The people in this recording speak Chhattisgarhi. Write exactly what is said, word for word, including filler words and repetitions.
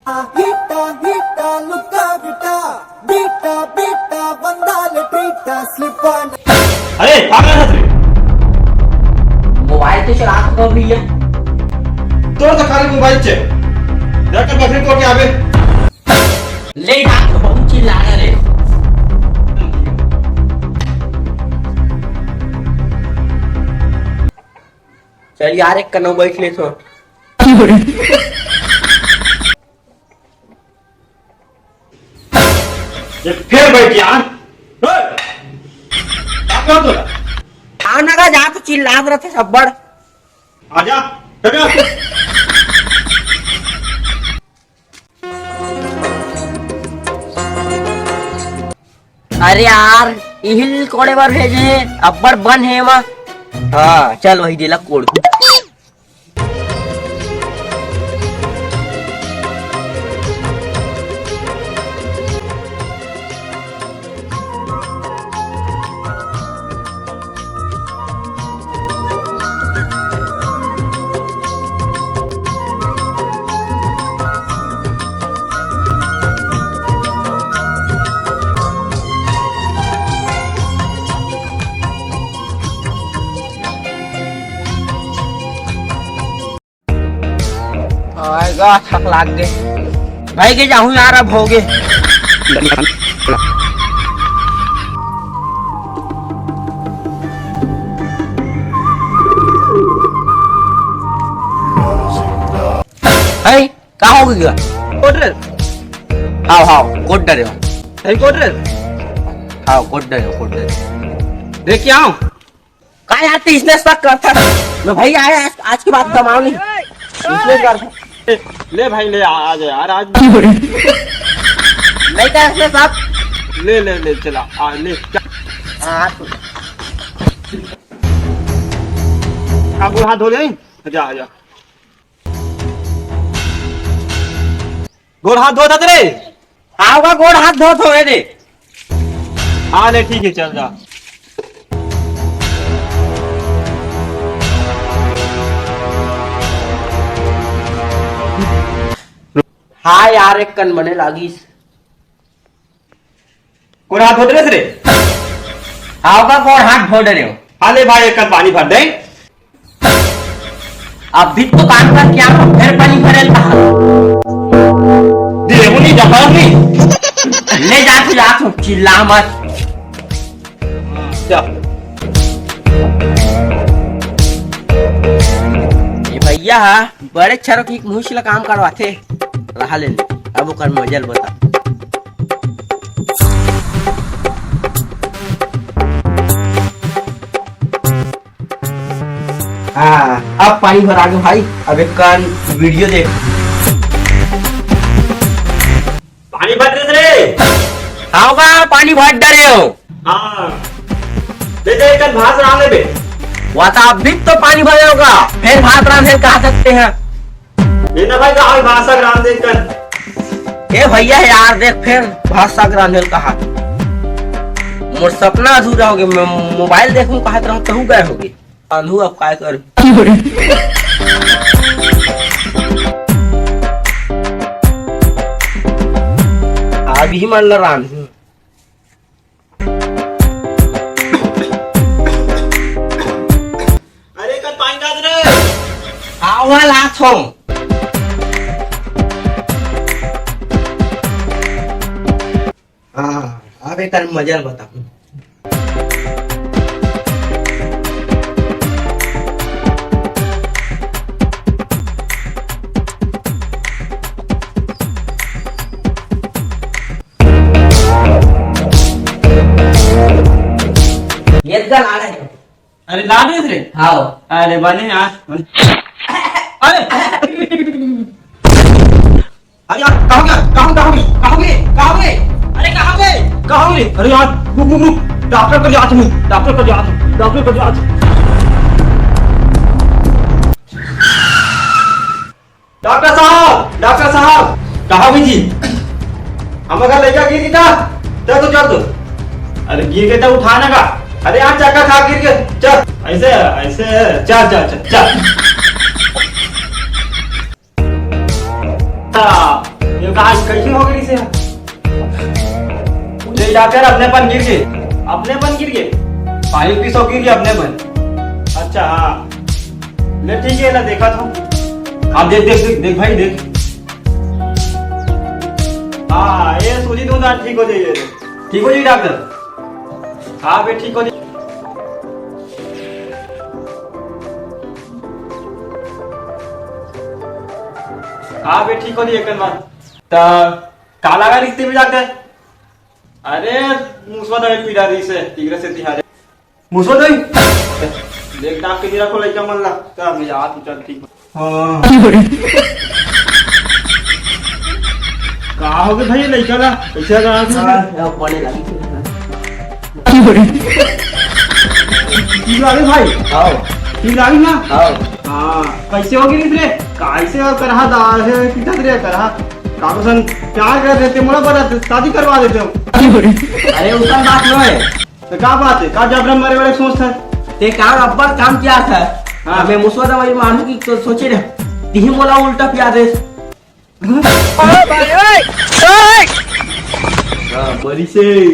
Hita, hita, luka vita, bita, bita, vandal, trita, slipan. अरे, पागल है तू? मोबाइल तो चला तो भैया। तोर तो खाली मोबाइल चे। जाकर बकरी को क्या बे? ले जा, तो बहुत चिल्ला रहा रे। चल यार, एक कनौ बैठ ले तो। ये फिर बैठ यार। ओए! क्या कर दो? आना का जा तो चिल्लात रहते सब्बड़। आजा। चल यार। अरे यार, इहिल कोड़े बर भेजे हे, अब्बड़ बन हे एमा। हाँ, चल वही देला कोड़। आएगा, थक लाग गे। भाई के जाहूं यार, अब होगे। भाई, का हो गया? कोट रे। हाव, हाव, कोट डरे हो। सही कोट रे। हाव, कोट डरे हो, कोट डरे। देख के आओ। का यार, तू इसने शक करता था? मैं भाई आया, आज, आज के बाद कमाओ नहीं। इसने कर ले भाई, ले, आ, आ जा यार, आज। नहीं कर इसने शक। ले, ले, ले, चला, आ, ले, चल। हाँ, तू। आ, गोड़ हाथ धो ले। जा, जा। गोड़ हाथ धोत हस रे? हाव गा, गोड़ हाथ धोत हों रे। हाँ ले, ठीक है, चल जा। हाँ यार, एक कन मने लागिस। कोन हाथ धो डरेस रे? हाव गा, कोन हाथ धो डरे हो? हाँ ले भाई, एक कन पानी भर दे। अभी तो काम करके आया हूँ, फिर पानी भरे ला। दे, वो नहीं, जा, पानी। ले जा, तू जा, तू चिल्ला मत। जा। ये भैया हा, बड़े छरो की मुंह से काम करवाथे। रहा ले, अब ओकर मजा ल बता। हाँ, अब पानी भर आगे भाई, अब एक कान वीडियो देख। पानी भर दे रे। हाव गा, पानी भर डरे हो। हाँ। ले दे, एक भात रांध ले बे। वा तो अभी तो पानी भरे होगा, फिर भात रांधे कहा सकते हैं। ये ना भाई, कहा भाषा रांध दे कर। ए भैया यार, देख फिर भाषा रांधे कहा। मोर सपना अधूरा हो गया, मैं मोबाइल देखूं कहा तरह तहु गए होगे। आंधू अब काय कर। आग ही मन ल रांध। अरे, कल पानी डाल रे। आवा लात हो। हाँ, अब एकर मजा ल बताहूँ। ये तो ला रहे हो। अरे, ला रहे रे? हाँ। अरे, बने यार, बने। अरे। अरे यार, कहाँ गया? कहाँ, कहाँ गए? कहाँ गए? कहाँ गए? अरे, कहाँ गए? कहाँ गए? अरे यार, रुक, रुक, रुक। डॉक्टर कर जात हूँ, डॉक्टर कर जात हूँ, डॉक्टर कर जात हूँ। डॉक्टर साहब, डॉक्टर साहब। कहाँ हुई थी? हम अगर लइका गिर गिरा, चल तो, चल तो। अरे गिर गए तो उठाना का? अरे यार, चक्कर खा गिर के, चल। ऐसे, ऐसे, चल, चल, चल, चल। आ, ये का, कैसे हो गई से? ये डॉक्टर अपने पन गिर गे। अपने पन गिर गे? पानी पीसो गिर गे अपने पन। अच्छा, हाँ। ले ठीक है, ला देखा तो। हाँ, देख, देख, देख, देख भाई, देख। हाँ, ये सूजी दो दांत ठीक हो जाइए। ठीक हो जाइए डॉक्टर। हाँ बे, ठीक हो जाइए। हाँ बे, ठीक हो जाइए, एक बार। त का लगा रिश्ते में जाके? अरे, मुसवा दवाई पी डारी से, तीगरे से तिहारे। मुसवा दवाई? देख, नाक के गिरा को लइका मन ला। चल, मेरे हाथ उचल, ठीक। हाँ। का हो गए भाई, लइका ला? कैसे लगा? हाँ, अब पढ़े लगी। की लागे भाई? आओ। की लागे ना? आओ। हाँ, कैसे हो गई रे? कैसे और करहा दा-, हे, पिता रे करहा? काको सन प्यार कर देते, मोला बता, शादी करवा देते हम। अरे, उसन बात नो है। तो का बात है? का जबरन मरे वाले सोच था? ते काम अब्बड़ काम किया था। हाँ। हमें मुसवा दवाई मारू की तो सोचे रहे। तिही मोला उल्टा पिया दे। हाँ, बड़ी से।